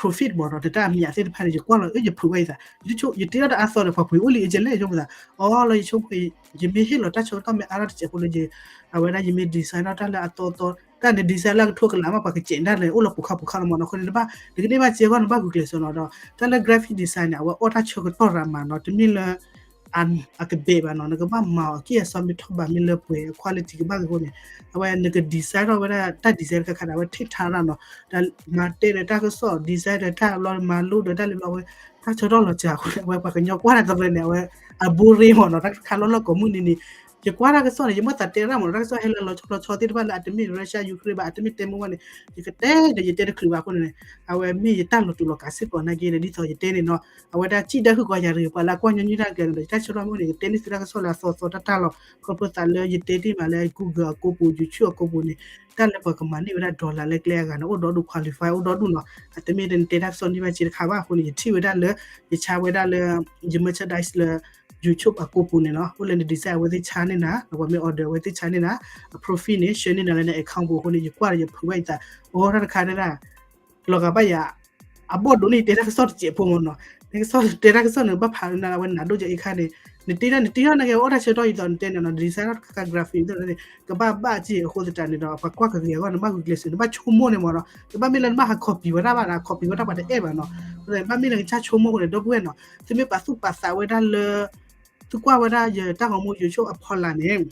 profit မ့ၢ်နီၤ, ဒီးတၢ်အမံၤသ့ၣ်တဖၣ်န့ၣ် ယကွၢ်လီၤ ယဖုးဝဲယသး, ယတ့ထီၣ်တၢ်အသီန့ၣ် ပှၤပှ့ၤအိၣ်လံအကလဲၣ် ယဆိကမိၣ်သး, အီလီၤ ယဆိကမိၣ် ယမ့ၢ်ဟ့ၣ်လီၤတၢ်ဆၢကတီၢ်မ့ၢ်အါထီၣ်တစဲးဖိလၢ အဝဲဒၣ်ယမ့ၢ် design ထီၣ်တၢ်လၢအသီသီ, တၢ်န့ၣ် design လၢအကထိကလးမး ပှၤကစဲးဒၣ်လဲာ် အိၣ်လၢပူၤခါပူၤခါလီၤမ့ၢ်နီၤ, အဃိန့ၣ် နကန့ၢ်ဘၣ်စ့အဂီၢ် နဘၣ်ဂုာ်ကျဲးစၢးနီၤ, ဒီးတၢ်လၢ graphic design န့ၣ် အဝဲအိၣ်တၢ်ဆၢကတီၢ်ရၤမးနီၤ, တမ့ၢ်လၢ အကဘဲးဘၣ်နီၤ, နကဘၣ်မၤအီၤ အကံၢ်အစီမ့ၢ်ထီၣ်ဘးမ့ၢ်လၢပှဲၤ quality ကဘၣ်ဂ့ၤအဃိန့ၣ်, အဝဲနက design ထီၣ်ဝဲဒၣ်တၢ် design တခါခါန့ၣ် အဝဲထံၣ်ထါတၢ်နီၤ, ဒီးမၤတဲဒီးတၢ်ကစီၣ် design ဒီးတၢ်ဘျီ မၤလိဒီးတၢ်လံဘျီဝဲ, တၢ်ဆၢကတီၢ်လီၤစှၤအဃိန့ၣ် အဝဲပှၤကညီကွၢ်တၢ်သရၢန့ၣ် အဝဲ အဘိရ့မ့ၢ်နီၤ, တၢ်တခါလီၢ်လီၢ်ကိးမုၢ်နံၤနံၤ ယကွၢ်တၢ်ကစီၣ်န့ၣ် ယမ့ၢ်သးတဲရၣ်မးနီၤ တၢ်ကစီၣ်ဟဲလၢလီၤဆီလီၤဆီသ့ၣ်တဖၣ်လၢအတမ့ၢ် Russia Ukraine ဘၣ် အတမ့ၢ်တဲမ့ၢ်ဝဲန့ၣ် ယကတဲဒီးယတဲတချုးဘၣ်အဃိန့ၣ် အဝဲမ့ၢ်ယတၢ်လီၤတူာ်လီၤကာ်စ့ၢ်ကီးနာ်က့ဒီး ဒ်သိးယတဲန့ၣ်နီၤ အဝဲဒၣ်စံၣ်တၢ်ဟုၣ်ကီးယၤတဂ့ၤ ပှၤလၢအကွၢ်ညီနုၢ်တၢ်ကဲန့ၣ်ဒီး ယတၢ်ဆၢထီၣ်မ့ၢ်န့ၣ် ယတဲန့ၢ်သုတၢ်ကစီၣ်လၢအသီသီတၢ်တၢ်လီၤ ခီဖျိသးလၢယတဲတ့ၢ်မးလၢ Google အကိးပူၤ YouTube အကိးပူၤန့ၣ် တၢ်လၢပှၤကမၤန့ၢ်ဝဲဒၣ် dollar လၢကျဲအဂၤန့ၣ် အိၣ်ဒီဒူၣ် qualify အိၣ်ဒီဒူၣ်နီၤ အတမ့ၢ်တဲတၢ်ကစီၣ်န့ၢ်ဘၣ်စ့တခါဘၣ်အဃိန့ၣ် ယထံၣ်ဝဲဒၣ်လၢ ယဆါဝဲဒၣ်လၢ ယ merchandise လၢ YouTube အကိးပူၤန့ၣ်နီၤ အိၣ်လၢန design အဝဲသ့ၣ်ဆါန့ၢ်နၤ ပှၤမ့ၢ် order အဝဲသ့ၣ်ဆါန့ၢ်နၤ အ profit န့ၣ် ဆှၢန့ၢ်နၤလၢန account ပူၤအဃိန့ၣ် ယကွၢ်ဒီးယဖုးဝဲအံၤသး အိၣ်တၢ်တခါန့ၣ်ဒၣ် လီၤဂာ်ဘၣ်ယၤ အဘီၣ်ဒိးန့ၢ်ယတဲတၢ်ကစီၣ်တစဲးဖိမ့ၢ်နီၤ နကစီၣ်တဲတၢ်ကစီၣ်န့ၣ် ဘၣ်ဖးနၤလၢအဝဲနၤဒိၣ်ကဲအံၤခါန့ၣ် နတ့ထီၣ်နတ့ထီၣ်နာ်က့ အိၣ်တၢ်ဆၢကတီၢ်အံၤသိးနတဲန့ၣ်နီၤ design တခါ graphic န့ၣ် ကဘၣ်ဘၣ်က့ၤအဃိသတးန့ၣ်ဒီး ပှၤကွၢ်ကဂ့ၤအဂီၢ် နဘၣ်ဂုာ်ကျဲးစၢး နဘၣ်ဆိကမိၣ်န့ၣ်မ့ၢ်နီၤ တဘၣ်မ့ၢ်လၢနဘၣ်ဟး copy ဝဲဒၣ်ဘၣ်နီၤ copy ဝဲဒၣ်ပှၤတအဲၣ်ဘၣ်နီၤ ဘၣ်မ့ၢ်လၢကစၢ်ဆိကမိၣ်အဃိန့ၣ် ဒီပုၢ်ဝဲၢ်နီၤ သုမ့ၢ်ပာ်သူၣ်ပာ်သးဝဲဒၣ်လၢ သုကွၢ်ဝဲဒၣ်ယတၢ်ဂီၤမူ YouTube အဖီလာ်န့ၣ်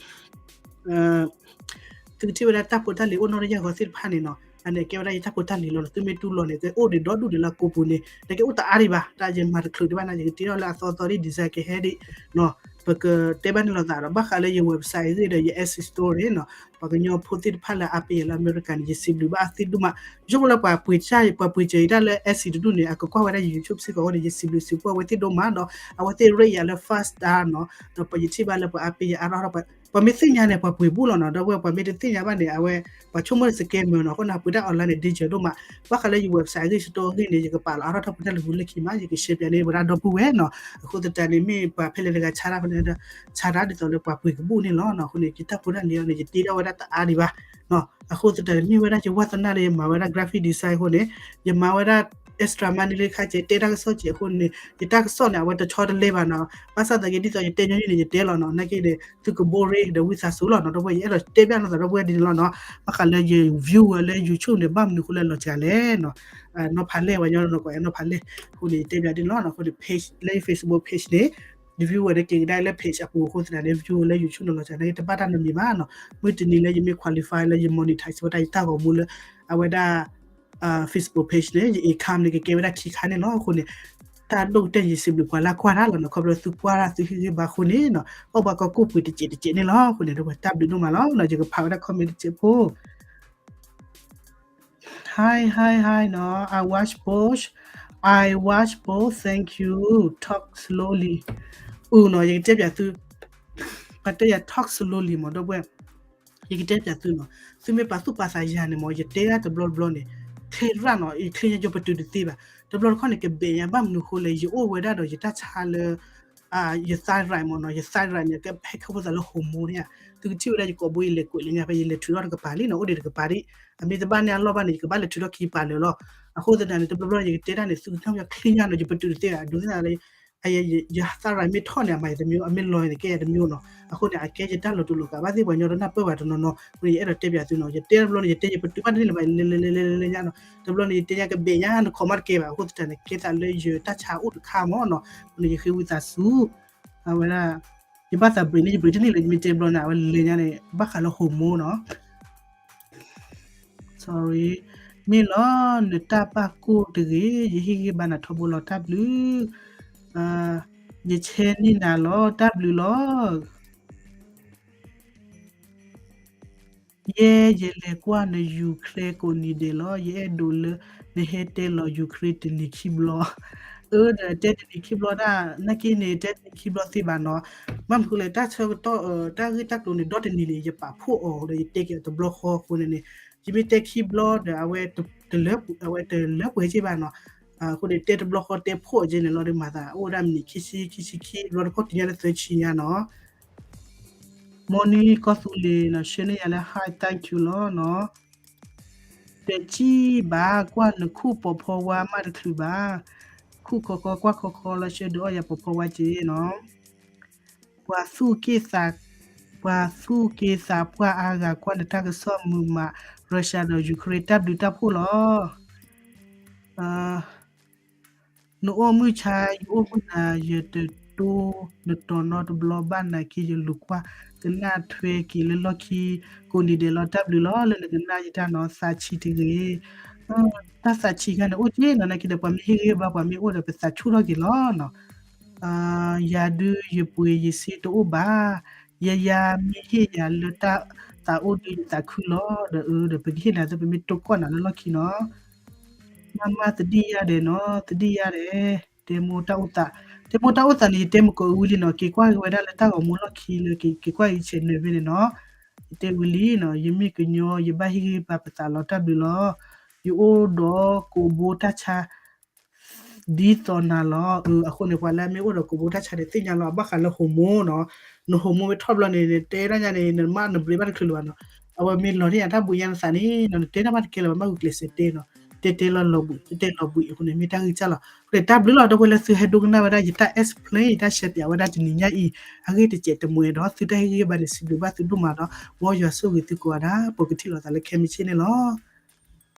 သုကထံၣ်ဝဲဒၣ်တၢ်ဖိတၢ်လံၤအိၣ်နီၢ်တယၢ်ဂီၤသ့ၣ်တဖၣ်န့ၣ်နီၤ အန့ၣ်ကဲဝဲဒၣ်ယတၢ်ဖိတၢ်လံၤလီၤနီၤ သုမ့ၢ်တူၢ်လိာ်န့ၣ် ကအိၣ်ဒံးဒီဒူၣ်ဒံးလၢအကိးပူၤန့ၣ် တက့ၢ်အိၣ်တအါဒံးဘၣ် တၢ်ယမၤတချုးဒံးဘၣ်န့ၣ် ယကတ့ထီၣ်လၢအသီသီဒ် design ကဟဲဒံးနီၤ ပကတဲဘၣ်န့ၣ်လိာ်သးဒီး ဘၣ်ဃးလၢယ website အဂ့ၢ်ဒီးယ Etsy store န့ၣ်နီၤ ပှၤကညီဖိသ့ၣ်တဖၣ်လၢအါပ့ၤယၤလၢအမဲရကၤန့ၣ် ယစံးဘျုးဘၣ်အသ့ၣ်ဒိၣ်မး ယိၣ်လၢပှၤပှ့ၤ ပှၤပှ့ၤစၢၤယတၢ်လၢ Etsy တဒူၣ်န့ၣ် အကကွၢ်ဝဲဒၣ်ယ YouTube စ့ၢ်ကီးအဃိန့ၣ် ယစံးဘျုးစံးဖှိၣ်အဝဲသ့ၣ်ဒိၣ်မးဒီး အဝဲသ့ၣ် rate ယၤလၢ five star နီၤ ဒီးပယထံၣ်ဘၣ်လၢပှၤအါပ့ၤယၤအါထီၣ်ထီၣ် ပှၤမ့ၢ်သ့ၣ်ညါန့ၣ် ပှၤပှ့ၤဘူၣ်လီၤနီၤ ဒီပုၢ်ဝဲၢ် ပှၤမ့ၢ်တသ့ၣ်ညါဘၣ်န့ၣ် အဝဲ ပှၤဆိကမိၣ်လၢ scammer နီၤ အဃိန့ၣ် ပှ့ၤတၢ် online န့ၣ် danger ဒိၣ်မး ဘၣ်ဃးလၢယ website အဂ့ၢ် store အဂ့ၢ်န့ၣ် ယကပာ်လီၤအါထီၣ်ထီၣ်ပတၢ်လၢမူလၢခံမး ယက share ပျးန့ၢ်ဝဲဒၣ်ဒီပုၢ်ဝဲၢ်နီၤ အဃိသတးန့ၣ် မ့ၢ်ပှၤဖဲလဲၣ်တဂၤဆါတၢ်ဖဲန့ၣ်ဒီး ဆါတၢ်ဒ်သိးလၢပှၤပှ့ၤကဘူၣ်န့ၣ်လီၤနီၤ အဃိန့ၣ် ယတၢ်ဖိတၢ်လံၤအံၤန့ၣ် ယတ့ထီၣ်ဝဲဒၣ်တအါဒံးဘၣ်နီၤ အဃိသတးန့ၣ် မ့ၢ်ဝဲဒၣ်ယဝါသနာလၢယမၤဝဲဒၣ် graphic design အဃိန့ၣ် ယမၤဝဲဒၣ် extra money လၢခါကဲ တဲတၢ်ကစီၣ်ကဲအဃိန့ၣ် ယတၢ်ကစီၣ်န့ၣ် အဝဲတဆီတလဲဘၣ်နီၤ ဘၣ်ဆၣ်သနာ်က့ ဒ်သိးယတဲညီနုၢ်န့ၣ် ယတဲလီၤနီၤ နာ်က့န့ၣ် သုက boring ဒီးဝံသးစူၤလီၤနီၤ ဒီပုၢ်ဝဲၢ် ယအဲၣ်ဒိးတဲပျးနီၢ်သးဒီပုၢ်ဝဲၢ်ဒ်န့ၣ်လီၤနီၤ ဘၣ်ဃးလၢယ viewer လၢ YouTube န့ၣ် ဘၣ်မနုၤအဃိလၢအလီၤစှၤလဲၣ်နီၤ နီၢ်ဖးလဲၢ် ပှၤညီနီၢ်ကီးနီၢ်ဖးလဲၢ် အဃိန့ၣ် ယတဲပျးဒ်န့ၣ်လီၤနီၤ အဃိန့ၣ် page လၢယ Facebook page န့ၣ် viewer န့ၣ်က့ၤကဒါလၢ page အပူၤအဃိသတးန့ၣ် viewer လၢ YouTube န့ၣ်လီၤစှၤန့ၣ် တဘၣ်တၢ်နီတမံၤဘၣ်နီၤ မုၢ်တနံၤလၢယမ့ၢ် qualify လၢယ monetize ဝဲဒၣ်ယတၢ်ဂီၤမူလၢ အဝဲဒၣ် Facebook page န့ၣ် ယ income န့ၣ် ကကဲဝဲဒၣ်ခံခါန့ၣ်လီၤ အဃိန့ၣ် တၢ်ဒိၣ်ကတၢၢ်ယစံးဘျုးပှၤလၢကွၢ်တၢ်လီၤနီၤ ခီဖျိသုကွၢ်တၢ်သုဟ့ၣ်ဂံၢ်ဘါအဃိန့ၣ်နီၤ အိၣ်ဘၣ်ကီၢ်ကိၣ်ပှ့ၤတစဲးတစဲးန့ၣ်လီၤ အဃိန့ၣ် ဒီးပှၤတၢ်ဘျုးဒိၣ်မးလီၤနီၤ ယကဖးဝဲဒၣ် comment တစဲးဖိ Hi hi hi နီၤ I watch both I watch both thank you talk slowly အူနီၤ ယကတဲပျးသု ပှၤတဲယၤ talk slowly မ့ၢ်ဒီပုၢ်ဝဲၢ် ယကတဲပျးသုနီၤ သုမ့ၢ်ပာ်သူၣ်ပာ်သးယၤန့ၣ်မ့ၢ် ယတဲဒၣ်တဘျီတဘျီန့ၣ် ချ့ရၣ်နီၤ ယချ့ညါယပတုာ်တသ့ဘၣ် တဘျီတခီၣ်န့ၣ် ကဘဲးညါဘၣ်မနုၤအဃိလဲၣ် ယအိၣ်ဝဲဒၣ်ဒီးယတၢ်ဆါလၢ ယ thyroid မ့ၢ်နီၤ ယ thyroid န့ၣ် ကဟဲခီဖျိသးလၢ hormone န့ၣ်ဧါ သုကထံၣ်ဝဲဒၣ်ယကိာ်ဘိယလဲၤကွဲးလၢညါ ဖဲယလဲၤထုးထီၣ်တကပၤလံနီၤ အိၣ်ဒံးတကပၤဒံး အမ့ၢ်တဘၣ်န့ၢ်အလီၢ်ဘၣ်န့ၣ် ယကဘၣ်လဲၤထုးထီၣ်ခံပၤလၢာ်လီၤ အဃိသတးန့ၣ် တဘျီဘျီန့ၣ် ယကတဲတၢ်န့ၣ် သုကထံၣ်ချ့ညါနီၤ ယပတုာ်တသ့ဘၣ် ဒ်သိးလၢ ယ thyroid မ့ၢ်ထီၣ်န့ၣ် အမၤယၤတမျိုး အမ့ၢ်လီၤန့ၣ် ကဲယၤတမျိုးနီၤ အဃိန့ၣ် အကဲယတၢ်လီၤတူာ်လီၤကာ်ဘၣ်သ့ၣ်ပှၤညီတနၢ်ပၢၢ်ဘၣ်တနီၤနီၤ အဃိန့ၣ် ယအဲၣ်ဒိးတဲပျးသုနီၤ ယတဲတဘျီန့ၣ် ယတဲယပတုာ်ဘၣ်တန့ၢ်လၢၤဘၣ် လဲၤလဲၤလဲၤလဲၤညါနီၤ တဘျီန့ၣ် ယတဲညါကဘဲးညါ နခိးမးတကဲဘၣ် အဃိသတးန့ၣ် ကဲသးလၢယတၢ်ဆါအိၣ်တခါမ့ၢ်နီၤ အဃိန့ၣ် ယဃ့ဝံသးစူၤ အဝဲဒၣ် ယဘၣ်သး break န့ၣ် ယ break တန့ၢ်လၢၤ ယမ့ၢ်တဲတဘျီန့ၣ် အဝဲလဲၤညါန့ၣ် ဘၣ်ဃးလၢ hormone နီၤ sorry မ့ၢ်လီၤ နတၢ်ပာ်ကိၢ်တဂ့ၤ ယဟ့ၣ်ဂံၢ်ဘါနၤထီဘိလီၤ တၢ်ဘျုး ယဆဲန့ၢ်နၤလီၤ တၢ်ဘျုးလီၤ ယဲ ယလဲၤကွၢ်န Ukraine ကိးနံၤဒဲးလီၤ ယအဲၣ်ဒိးလၢ နဟဲတဲလီၤ Ukraine တနံၤခံဘျီ အၢ ဒီးတဲတနံၤခံဘျီဒၣ် နာ်က့န့ၣ် တဲတနံၤခံဘျီသ့ဘၣ်နီၤ ဘၣ်မနုၤဃိလဲၣ် တၢ်ဆၢကတီၢ် တၢ်ဂ့ၢ်တၢ်ကျိၤန့ၣ် ဒီတနံၤန့ၣ် ယပာ်ဖှိၣ်အီၤဒီး ယတဲက့ၤအီၤတဘျီဃီအဃိန့ၣ်န့ၣ် ယမ့ၢ်တဲခံဘျီဒီး အဝဲတလၢပှဲၤက့ဘၣ်နီၤ အဃိန့ၣ် တဲတဘျီဃီတဲဖှိၣ်အီၤ ကဲန့ၣ်လီၤဒီး မၤသးအိၣ်ဝဲဒၣ်မံးနံးခံဆံ ခံဆံခံ တဘျီတခီၣ်တုၤညါလၢသၢဆံညါနီၤ မီနံကီၢ်သူလ့ၤနီၤ ဆှၢန့ၢ်ယၤလၢ hi thank you လီၤနီၤ တစံၣ်ဘၣ်ကွၢ်နခူၣ်ပိာ်ဖီဝါမးတချုးဘၣ် ခူၣ်ခီခီကွၢ်ခီခီလီၤ ဆှၢဒုးအီၣ်ယၤပိာ်ဖီဝါက့နီၤ ပှၤသူၣ်က့ၣ်သး ပှၤသူၣ်က့ၣ်သးပှၢ်အါဂၤကွၢ်နတၢ်ကစီၣ်မုာ်မး Russia ဒီး Ukraine တၢ်ဘျုးတၢ်ဖှိၣ်လီၤ နအိၣ်မုာ်ဆါ ယအိၣ်မုာ်နၤ ယတတိၢ်နတီၤနီတဘျီဘၣ်နာ်က့ ယလူၤကွၢ်ကနၣ်ထွဲက့ၤလၢလီၢ်ခံ ကိးနံၤဒဲးလီၤ တၢ်ဘျုးလီၤ လၢနကနၣ်ယတၢ်နီၤ သးဆံးတဂ့ၤ တၢ်သးဆံးခါန့ၣ် အိၣ်က့နီၤ နာ်က့ဒီး ပှၤမ့ၢ်ဟ့ၣ်ဂံၢ်ဘါ ပှၤမ့ၢ်အိၣ်ဒီး ပသးဆူၣ်ထီၣ်က့ၤလီၤနီၤ ယၤဒုးယပှ့ၤယစ့တအိၣ်ဘၣ် ယၤယၤမ့ၢ်ဟ့ၣ်ယၤလၢတၢ်သးအိၣ်ဒီးယသးခုလီၤ, ဒီးအဒီးပကဟ့ၣ်နၤသ့ ပမ့ၢ်တိၢ်ကွၢ်နၤလၢလီၢ်ခံနီၤ. မၤမၤသဒံယၤဒဲးနီၤ, သဒံယၤဒဲး, တဲမိၢ်တၢ်အိၣ်သး, တဲမိၢ်တၢ်အိၣ်သးန့ၣ် ယတဲမကိးဝံၤလံနီၤ, က့ၤကွၢ်က့ၤဝဲဒၣ်လၢတၢ်ဂီၤမူလီၢ်ခံလၢက့ၤကွၢ်အံၤ channel ဖဲန့ၣ်နီၤ. ယတဲဝံၤလံနီၤ, ယမ့ၢ်ကညီ ယဘၣ်ဟ့ၣ်ဂံၢ်ဘါပသးလီၤ, တၢ်ဘျုးလီၤ. ယအိၣ်ဒီးကိးဘိတၢ်ဆါ ဒ်သိးနၤလီၤ. အဃိန့ၣ် ပှၤလၢအမ့ၢ်အိၣ်ဒီးကိးဘိတၢ်ဆါန့ၣ် သ့ၣ်ညါလီၤ ဘၣ်ဃးလၢ hormone နီၤ. န hormone မ့ၢ်ထီၣ်ဘျီန့ၣ် နတဲဒၣ်ညါန့ၣ် နမ့ၢ်နဘျ့ဘၣ်တချုးလၢၤဘၣ်နီၤ. အဝဲမ့ၢ်လီၤန့ၢ်ယၤတၢ်ဘှံးညါနသးန့ၣ်နီၤ, နတဲတၢ်ဘၣ်တကဲလၢၤဘၣ်, ဘၣ်ဂုာ်ကျဲးစၢးတဲနီၤ. တဲတဲလီၤလီၤဘှံး, တဲတဲလီၤဘှံးအဃိန့ၣ် မ့ၢ်တၢ်ဂံၢ်စၢ်လီၤ. အဃိန့ၣ် တၢ်ဘျုးလီၤ ဒီပုၢ်ဝဲၢ်လၢသုဟဲဒိကနၣ်ဝဲဒၣ်ယတၢ် explain ယတၢ်ရှဲပၠးဝဲဒၣ်တနံၤညါအံၤ အဂ့ၢ်တစဲးတမှဲၤဒီး သုတၢ်ဟ့ၣ်ဂံၢ်ဟ့ၣ်ဘါန့ၣ် စံးဘျုးဘၣ်သုဒိၣ်မးဒီး မ်ယွၤဆိၣ်ဂ့ၤသုကိးဂၤဒဲး ပကထံၣ်လိာ်သးလၢခဲမုၢ်ဆ့ၣ်န့ၣ်လီၤ.